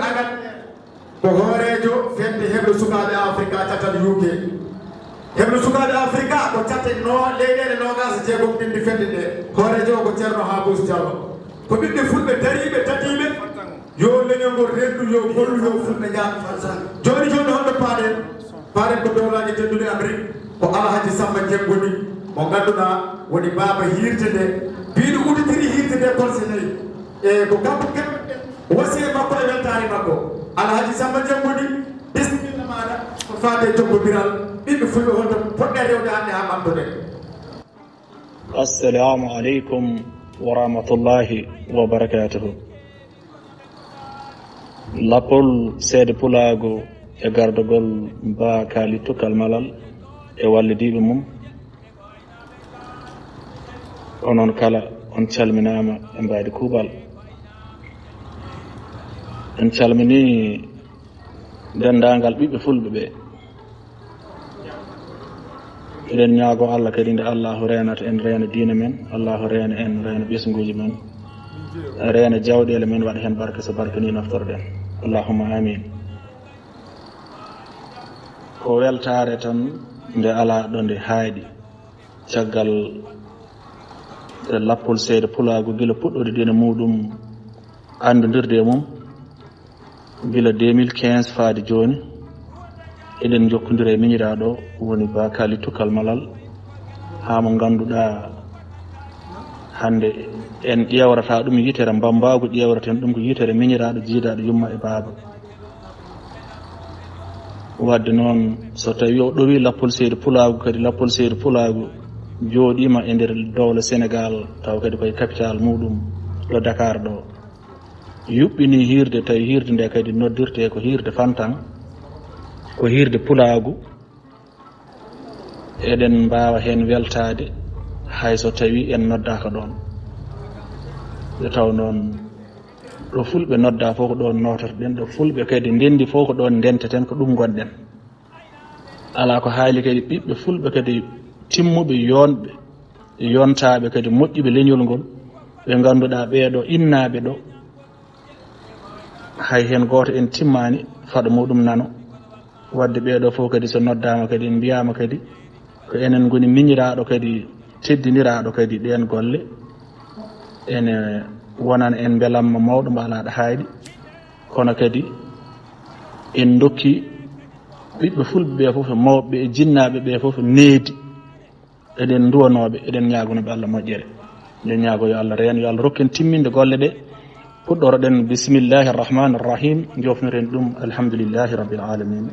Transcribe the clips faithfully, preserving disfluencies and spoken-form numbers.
Agat ko hooreejo fedde heblo sukaaɓe Afrika catal U K. Heblo sukaaɓe Afrika ko cate no leyɗeele noogaas e jeegom ɗenndi fedde nde. Hooreejo o ko Ceerno Haabus Jallo. Ko ɓiɓɓe fulɓe dariiɓe, tatiiɓe. Yo leñol ngol renndu, yo gollu, yo fulɓe njaar. Jooni, jooni, holno paaɗen? Paaɗen ko dowlaaji tedduɗi Amrik, ko Alhaji Samba Jengoni, mo ngannduɗaa woni baaba hiirde nde. Mbiɗo uditiri hiirde nde kolse nayi. E ko kanko keɓ-, wasiya makko e weltaare makko. Alhaji Samba Jengoni, bisimilla maaɗa, ko faade e jokkodiral, ɓiɓɓe fulɓe holto poɗɗen rewde hannde haa ɓamtoɗen. Assalamu aleykum wa rahmatullahi wa barakatuhu. Lappol seede pulaagu e gardagol Ba Kaali Tukkal Malal e wallidiiɓe mum. Onon kala, on calminaama e mbaydi kuuɓal. En calminii denndaangal ɓiɓɓe fulɓe ɓe. Eɗen ñaago Allah kadi nde Allahu reenata en, reena diina men, Allahu reena en, reena ɓesnguuji men, reena jawɗeele men, waɗa heen barke so barke ni naftorɗen. Allahumma amin. Ko weltaare tan nde alaa ɗo nde haaɗi. Caggal nde lappol seede pulaagu gila puɗɗoode diina muuɗum anndondirde e mum, gila deux mille quinze faade jooni, eɗen njokkondira e miñiraaɗo woni Ba Kaali Tukkal Malal, haa mo ngannduɗaa hannde en ƴeewrata ɗum yitere mbammbaagu, ƴeewraten ɗum ko yitere miñiraaɗo, jiidaaɗo yumma e baaba. Waɗde noon, so tawii o ɗowii lappol seede pulaagu, kadi lappol seede pulaagu jooɗiima e nder dowla Senegaal, tawa kadi koye capital muuɗum ɗo Dakar ɗo. Yuɓɓinii hiirde, tawi hiirde nde kadi noddirtee ko hiirde Fantan, ko hiirde pulaagu. Eɗen mbaawa heen weltaade hay so tawii en noddaaka ɗoon. Nde taw noon, ɗo fulɓe noddaa fof ko ɗoon noototo-ɗen, ɗo fulɓe kadi ndenndi fof ko ɗoon ndenteten, ko ɗum ngon-ɗen. Alaa ko haali kadi ɓiɓɓe fulɓe kadi timmuɓe, yoonɓe, yontaaɓe kadi moƴƴuɓe leñol ngol, ɓe ngannduɗaa ɓee ɗo innaaɓe ɗo, hay heen gooto en timmaani faɗo muɗum nano. Waɗde ɓee ɗo fof kadi so noddaama kadi, en mbiyaama kadi ko enen ngoni miñiraaɗo kadi, teddiniraaɗo kadi ɗeen golle. Ene wonana en mbelamma mawɗo mbo alaa ɗo haayɗi. Kono kadi en ndokki ɓiɓɓe fulɓe ɓe fof, e mawɓe e jinnaaɓe ɓe fof needi. Eɗen nduwanooɓe, eɗen ñaagunooɓe Allah moƴƴere. Eɗen ñaago yo Allah reen, yo Allah rokken timminde golle ɗe. Puɗɗoroɗen bismillahi arrahmani arrahim, jofnoren ɗum alhamdulillahi rabbil alamin.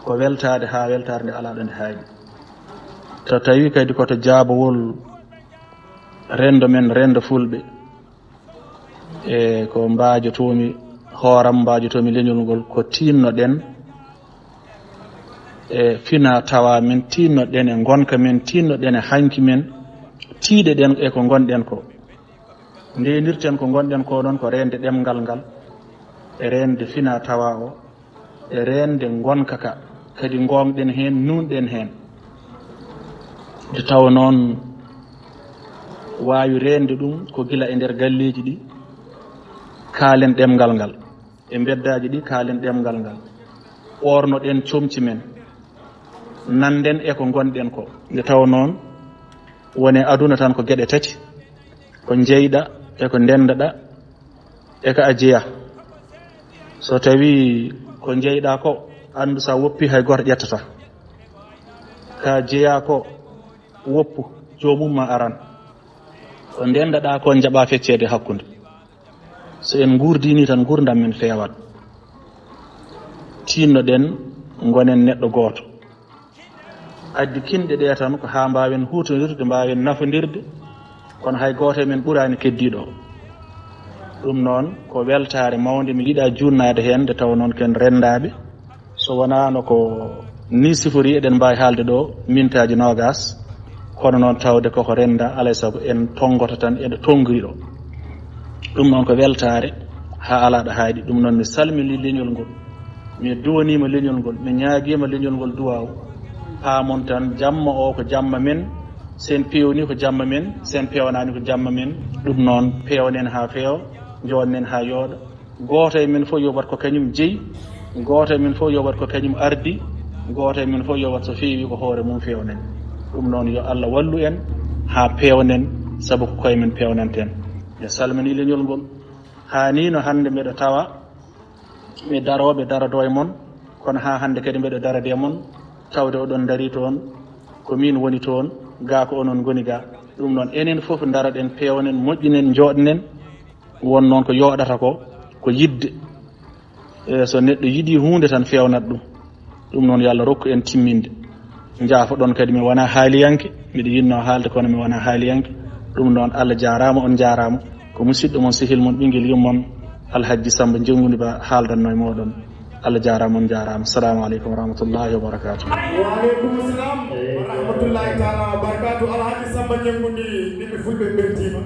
Ko weltaade haa weltaare nde alaa ɗo nde haaɗi. So tawii kadi ko to jaabawol renndo men, renndo fulɓe, e ko mbaajotoomi hooram, mbaajotoomi leñol ngol, ko tiinno-ɗen e fina tawa men, tiinno-ɗen e ngonka men, tiinno-ɗen e hanki men, tiiɗe-ɗen e ko ngon-ɗen ko. Ndeenirten ko ngon-ɗen ko noon ko reende ɗemngal ngal, e reende fina tawa o, e reende ngonka ka, kadi ngoongɗen heen, nuunɗen heen. Nde tawa noon, waawi reende ɗum ko gila e nder galleeji ɗi, kaalen ɗemngal ngal, e mbeddaaji ɗi, kaalen ɗemngal ngal, ɓoorno-ɗen comci men, nannden e ko ngon-ɗen ko. Nde tawa noon, woni aduna tan ko geɗe tati, ko njeyɗa, e ko ndenndaɗa, e ko a jeyaa. So tawii ko njeyɗa ko, anndu so a woppii hay gooto ƴettataa. Ka jeyaa ko, woppu, joomum ma aran. Ko ndenndaɗa ko, njaɓa fecceede hakkunde. So en nguurdiini tan, nguurndam men feewat. Tiinno-ɗen, ngonen neɗɗo gooto. Addi kinɗe ɗe tan ko haa mbaawen huutondirde, mbaawen nafondirde, kono hay gooto e men ɓuraani keddiiɗo o. Ɗum noon ko weltaare mawnde, mi yiɗaa juutnaade heen, nde tawa noon ko en renndaaɓe. So wonaano ko nii sifori, eɗen mbaawi haalde ɗo mintaaji noogaas, kono noon tawde koko renndaa, alaa e sago en tonngoto tan eɗo tonngii ɗo. Ɗum noon ko weltaare haa alaa ɗo haaɗi. Ɗum noon mi salminii leñol ngol, mi duwaniima leñol ngol, mi ñaagiima leñol ngol duwaaw. Paamon tan, jamma o ko jamma men, so en peewnii ko jamma men, so en peewnaani ko jamma men. Ɗum noon, peewnen haa feewa, njoɗnen haa yooɗa, Gooto e men fof yoɓat ko kañum jeyi, gooto e men fof yoɓat ko kañum ardi, gooto e men fof yoɓat so feewi ko hoore mum feewnani. Ɗum noon yo Allah wallu en haa peewnen, sabu ko koye men peewnanten. Mi salminii leñol ngol. Haa nii no hannde mbeɗa tawa mi darooɓe darodoo e mon, kono haa hannde kadi mbeɗa darade e mon, tawde oɗon ndarii toon, ko miin woni toon, gaa ko onon ngoni gaa. Ɗum noon enen fof ndaroɗen, peewnen, moƴƴinen, njooɗnen. Won noon ko yooɗata ko, ko yiɗde. E so neɗɗo yiɗii huunde tan feewnat ɗum. Ɗum noon yo Allah rokku en timminde. Njaafoɗon kadi mi wonaa haaliyanke, mbiɗo yiɗnoo haalde kono mi wonaa haaliyanke. Ɗum noon Allah jaaraama, on njaaraama. Ko musidɗo mon, sehil mon, ɓinngel yummon Alhajji Sammba Jenngundi Ba haaldanno e mooɗon. Allah jaaraama, on njaaraama. Assalamu aleykum wa rahmatullahi wa barakatuh. Wa aleykum salam wa rahmatullahi taala wa barakatuh. Alhaji Sammba Jenngundi, ɓiɓɓe fulɓe mbeltiima.